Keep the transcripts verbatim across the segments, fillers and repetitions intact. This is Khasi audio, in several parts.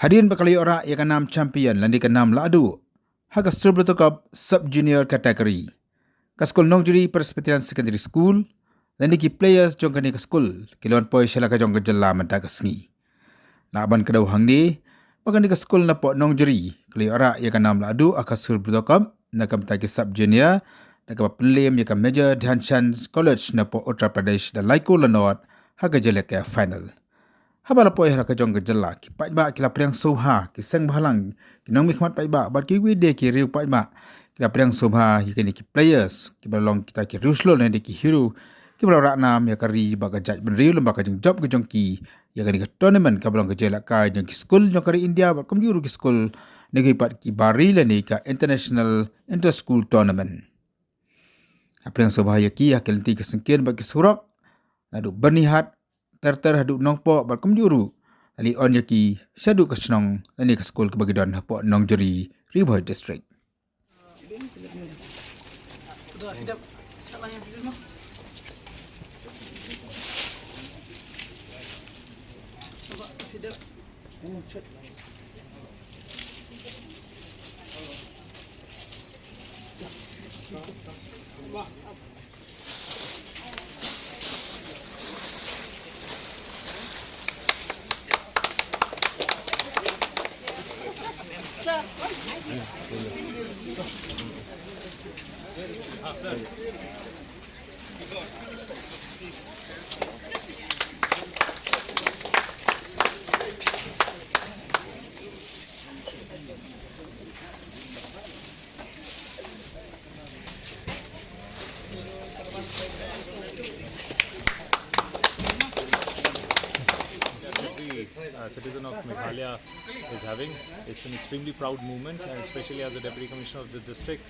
Hadien ba ka la ïoh rah ïa ka nam champion lane ka nam lahduh ha ka Subrata Cup Sub Junior Category, ka skul Nongjri Presbyterian Secondary School lane ki players jong kane ka skul ki la wan poi sha la ka jong ka jylla mynta ka sngi. Lah ban kdew hangne ba kane ka skul napoh Nongjri ka la ïoh rah ïa ka nam lahduh ha ka Subrata Cup na ka bynta ki Sub Junior, da kaba pynlem ïa ka Major Dhyan Chand College napoh Uttar Pradesh da lai kol la nod ha ka jingïalehkai final. Haba la poi ha la ka jong ka jylla, ki paidbah ki la pdiang sngewbha, ki seng bhalang, ki nongmihkhmat paidbah bad kiwei de ki riew paidbah ki la pdiang sngewbha ïa kine ki players kiba long kita ki riew shlur ne de ki hero kiba la rah nam ïa ka ri bad ka jaitbynriew lyngba ka jingjop ka jong ki ïa kane ka tournament kaba long ka jingïalehkai jong ki skul jong ka ri India bad kumjuh ruh ki skul ne ki pat ki bar ri lane ka international inter-school tournament. La pdiang sngewbha ïa ki ha ki lynti ki syngkien bad ki surok, naduh Byrnihat ter ter haduh Nongpoh bad kumjuh ruh la leit on ïa ki shaduh ka shnong lane ka skul kaba ki don hapoh Nongjri, Ri Bhoi District. Every uh, citizen of Meghalaya is having. It's an extremely proud moment, and especially as the Deputy Commissioner of the district,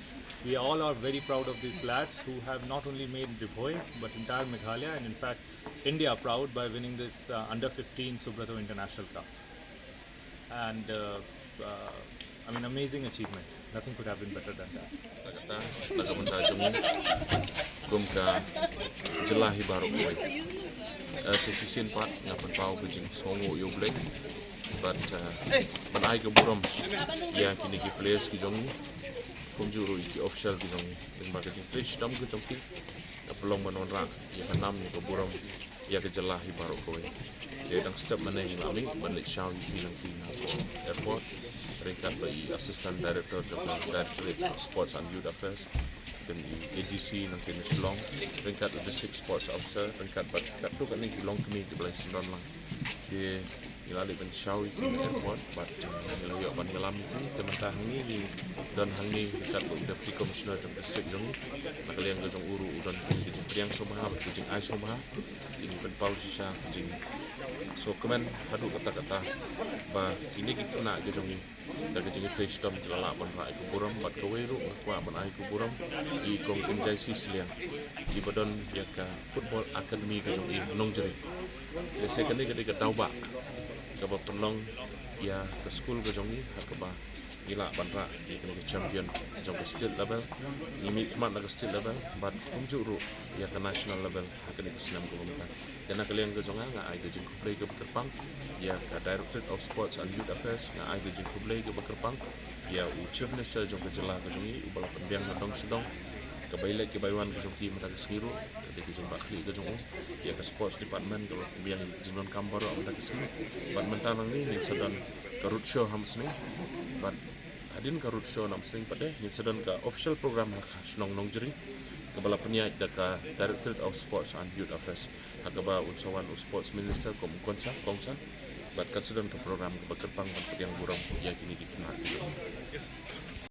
we all are very proud of these lads who have not only made Ri Bhoi but entire Meghalaya, and in fact India, proud by winning this uh, under fifteen Subrata International Cup. And uh, uh, I mean, amazing achievement. Nothing could have been better than that. Kata, na ka bynta jong ngi kum ka jylla hi baroh kawei. Eh, sa shisien pat nga pynpaw ka jingsngewnguh ïa U Blei. Bad eh, ban ai ka burom ïa kine ki players ki jong ngi, kumjuh ruh ïa ki official ki jong ngi, lyngba ka jingtrei shitom ka jong ki, ka pynlong ban wanrah ïa ka nam ïa ka burom ïa ka jylla hi baroh kawei. Te dang step mynne ngi la mih ban leit shaw ïa ki lynti na ka airport, ryngkat bad i Assistant Director jong ka Directorate of Sports and Youth Affairs, bad i A D C na ka Shillong, ryngkat bad District Sports Officer, ryngkat bad katto katne ki longkmie kiba la ïasyndon lang. Te ngi la leit ban shaw ïa ki na airport bad ngi la ïoh ban ïalam ïa ki. Te mynta hangne ngi don hangne ryngkat bad u Deputy Commissioner jong district jong ngi. Na ka liang ka jong u ruh u don ka jingpdiang sngewbha bad ka jingai sngewbha. Te ngi pynpaw shisha ka jingsngewkmen haduh katta katta ba kine ki khynnah ki jong ngi, da ka jingtrei shitom ki la lah ban rah ïa ka burom, bad kawei ruh nga kwah ban ai ka burom ïa i Kong Kynjai C. Sylliang, iba don ïa ka Football Academy ka jong i Nongjri. Lehse kane ka dei ka daw ba kaba pynlong ïa ka skul ka jong i ha kaba ngi lah ban rah ïa kane ka champion jong ka state level. Ngi mih khmat na ka state level bad kumjuh ruh ïa ka national level ha kane ka snem kaba mynta. Te na ka liang ka jong nga, nga ai ka jingkhublei kaba kyrpang ïa ka Directorate of Sports and Youth Affairs, nga ai ka jingkhublei kaba kyrpang ïa u Chief Minister jong ka jylla ka jong i, uba la pynbiang na dong sha dong. Ka bai leit ka bai wan ka jong ki mynta ka sngi ruh ka dei ka jingbahkhlieh ka jong u. Ïa ka Sports Department kaba la pynbiang ïa ka jingdonkam baroh mynta ka sngi. Bad mynta nangne ngin sa don ka road show ha Mynsngi. Bad hadien ka road show na Mynsngi pat de ngin sa don ka official program ha ka shnong Nongjri, kaba la pynïaid da ka Directorate of Sports and Youth Affairs, ha kaba un sa wan u Sports Minister kum u kongsan, kongsan. Bad kan sa don ka program kaba kyrpang ban pdiang burom ïa kine ki khynnah.